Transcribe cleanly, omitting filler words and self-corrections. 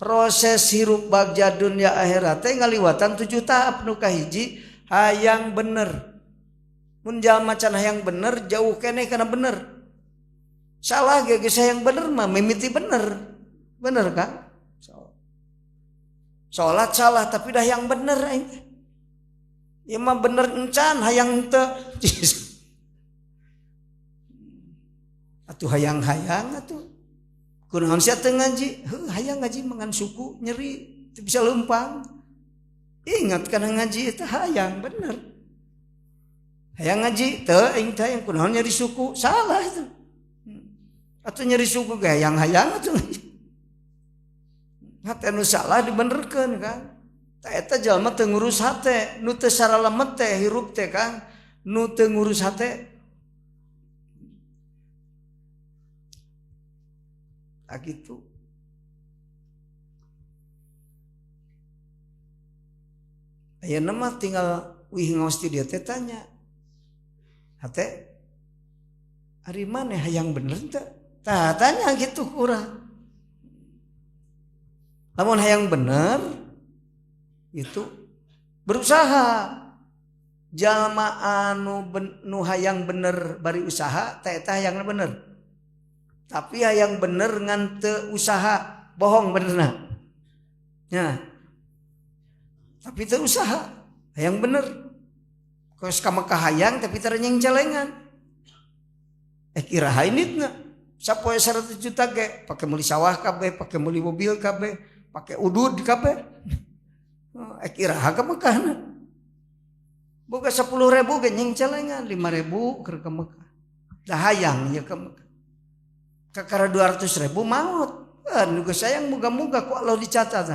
Proses hirup bagja dunia akhirat teh ngaliwatan 7 tahap. Nu kahiji hayang bener. Mun jalma can hayang bener jauh keneh kana bener. Salah ge geus hayang bener mah mimiti bener. Bener kan? Salat salah tapi dah yang bener aing teh. Ieu mah bener encan hayang teu. Atuh hayang-hayang atuh. Kunaon sia teu ngaji? Heuh hayang ngaji mangan suku nyeri teu bisa leumpang. Ingat kana ngaji eta hayang bener. Hayang ngaji teu aing teh hayang kunaon nyeri suku salah itu. Atuh nyeri suku ge hayang-hayang atuh. Hate nu salah dibenerkeun kan. Tah eta jalma teu ngurus hate, nu teu saralemet teh hirup teh kan, nu teu ngurus hate. Tah kitu. Ayeuna mah tinggal wih ngaos ti dieu teh tanya. Hate ari maneh hayang bener teu? Tah tanya kitu ku urang. Lamun hayang bener itu berusaha. Jalma anu nu hayang bener bari usaha teh eta hayangna bener. Tapi hayang bener ngan teu usaha bohong benerna. Nya. Tapi teu usaha hayang bener. Kos ka Mekah hayang tapi teu nyeng celengan. Iraha inditna? Sapoe 100 juta ge pake meuli sawah kabeh, pake meuli mobil kabeh, pake udud kabeh. Iraha ka Mekahna? Boga 10.000 ge nyeng celengan, 5.000 keur ka Mekah. Dah hayang nya ka Mekah. Kakara 200.000 maot. Nu geus sayang muga-muga ku Allah dicatat.